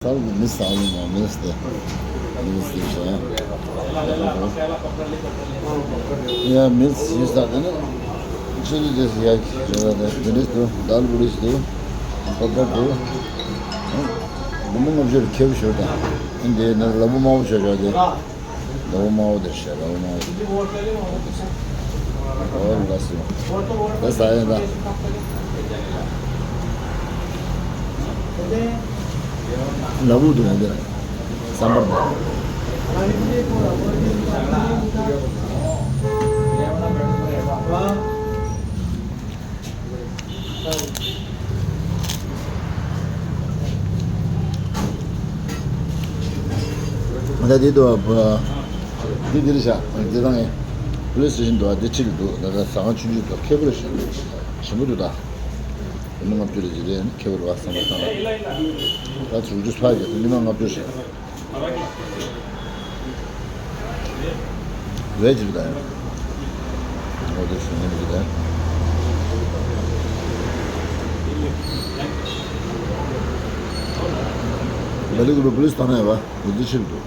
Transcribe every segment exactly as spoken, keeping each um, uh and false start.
ས་རུ་མི་ས་རུ་མ་མི་སྟེ། མི་སྟེ་ཤ། ཡ་མི་ཡི་ས་དེ་ནི། ཆུ་ལི་དེ་ཡ་ཁྱེད་ར་དེ་བི་ནི་སི་དུ་ཌལ་བུ་རི་སི་དུ། ཀོ་ཀ་དུ། སྒོར་མོ་ལྔ་བཅུ་རེ་ཁེབས་ཤོར་དང་། འདི་ནི་ལ་བུ་མ་བུ་ཤོར་ཤོར་དེ། ལ་བུ་མ་བུ་དེ་ཤ་ལ་བུ་མ་བུ་དེ། ཨོ་ལ་སི། ད་ས་ཡ་ད། ལ་བུ་དུ་ཡང་དེ། བསམ་པར་དུ། ད་དེ་དུ་བ། དེ་དེ་རེད་ཤག་དེ་དང་ངས་པུ་ལི་སི་སི་ཊེ་ཤན་དུ་བ་དེ་ཁྲིད་ཀྱི་འདུག་ད་ལྟ་ཟ་ཁང་ཆུང་ཆུང་དུ་ཁེ་པོ་རེད་ཤག་ཞིམ་པོ་འདུག་ད་སྒོར་མོ་ལྔ་བཅུ་རེ་ཅིག་རེད་ཁེ་པོ་རེད་བ་བསམ་པ་བཏང་། ད་དྲུག་ཅུ་ཕར་རྒྱབ་མི་མང་ལྔ་བཅུ་ཞིག་ཝེ་ཇི་རེད་ད་ཡང་། ཨོ་དེ་ཞུ་ནི་རེད་ད། ལ་ལི་གུ་རུ་པུ་ལི་སི་ཐ་ན་ཡོད་པ་འོ་དེ་ཕྱིར་འདུག་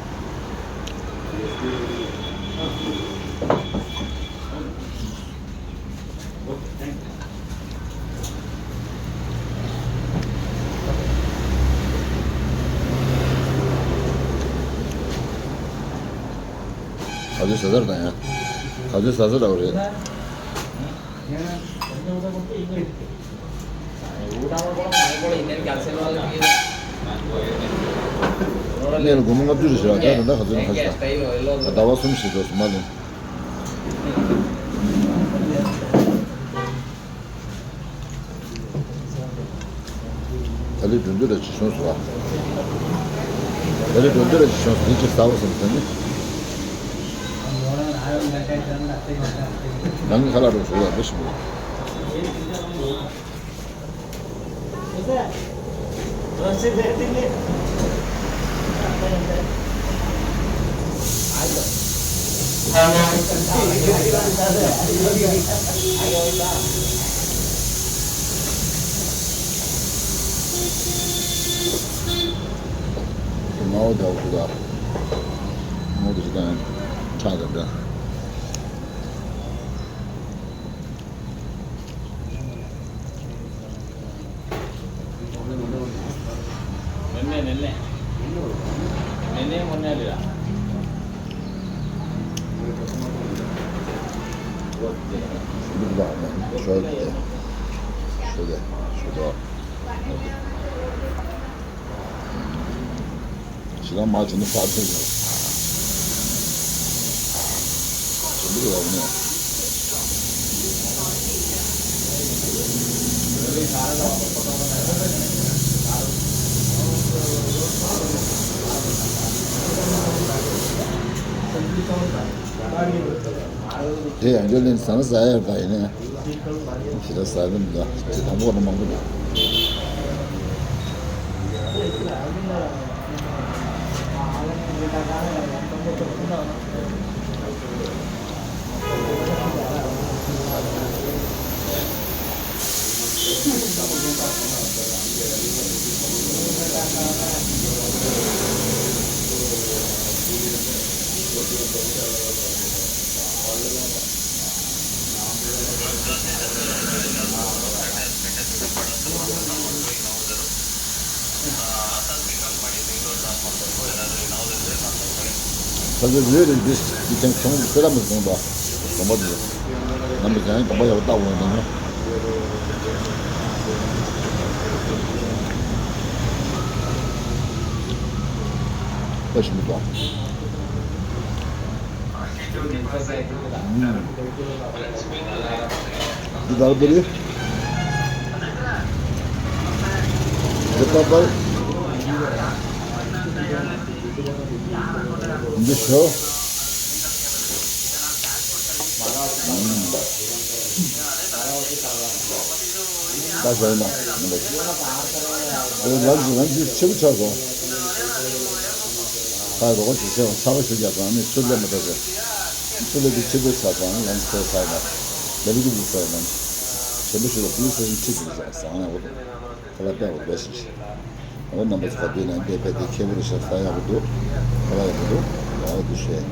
ག་ཚོད་ཟ་ཟ་རེད་ད་ཡང་། ག་ཚོད་ཟ་ཟ་འདྲ་བོ་རེད། གནས་ལ་སྒོར་མོ་ལྔ་བཅུ་རེ་ཞིག་ལ་ད་ད་ལྟ་ག་ཚོད་ན་ཁ་ཤས་ད་ཟླ་བ་གསུམ་ཞིག་འགྲོ་སོང་མ་ལེན། ད་ལི་འགྲོ་འདོད་ར་ཅི་བྱུང་སོང་བ། ད་ལི་འགྲོ་འདོད་ར་ཅི་བྱུང་སོང་དེ་ཅི་ཟ་བ་སོང་ཟེར་ནི། ནང་གི་ཁ་ལག་རོགས་ཞུ་ལ་འདི་ཞིག་མོ། མའོ་དང་ཁུ་དང་། མའོ་དེ་ཅི་དང་ཁྲག་དང་འདྲ། ཞེ་དྲག་མ་བྱས་ན་ཕར་ཕེབས་ཡོང་། ཞིམ་པོ་རེད་བ་ནས། དེ་ཡང་འཇོག་ལེན་ཟ་ན་ཟ་ཡ་ཡོད་པ་ཡིན་ན། ཞེ་དྲག་ཟ་གི་མི་འདུག་དེ་དང་པོ་ནས་མང་པོ་འདུག་ད་ཚོད་ལུས་རེད་འདི་འདི་ཅང་ཆུང་ཚོད་ལ་མི་བཟུང་བ། གོམ་པ་འདི་ནམ་པ་ཟན་གོམ་པ་ཡག་པོ་བཏགས་འོང་དེ་ནི། ད་ཞིམ་པོ་འདུག་འདི་ལྟར་པོ་རེད། འདི་པར་པར། འདི་ཞོ། ད་ཞོ་ཡིན་ན། ལམ་གྱི་ལམ་གྱི་ཆེ་བོ་ཆགས་སོང་། ད་རོགས་ཀྱི་ཆེ་བ་ཚ་བ་ཞུ་རྒྱག་དང་ནི་ཚུར་ལེན་མ་ཐུབ་ཟེར། ཚུར་ལེན་དུ་ཆེ་བོ་ཆགས་སོང་ནི་ལམ་ཚོ་ཚ་ཡིན་ན། ལ་ལུ་གི་ལུག་ཚ་ཡིན་ན། ཆེན་པོ་ཞུ་ལ་པུ་ལི་སི་ཁྲིད་དུ་བཞག་ཟང་ཡང་འོ་དང་། ཁ་ལ་པད་འོ་བས་ཤིང་ཤིང་། འོ་རྣམ་པ་ཚོ་ག་དུས་ན་འདི་ཕེབས་ཏེ་ཁྱེད་བོར་ཞབས་ས་ཡག་པོ་འདུག་ཁ་ལག་ཡག་པོ་འདུག་འོ་འདི་ཞེས།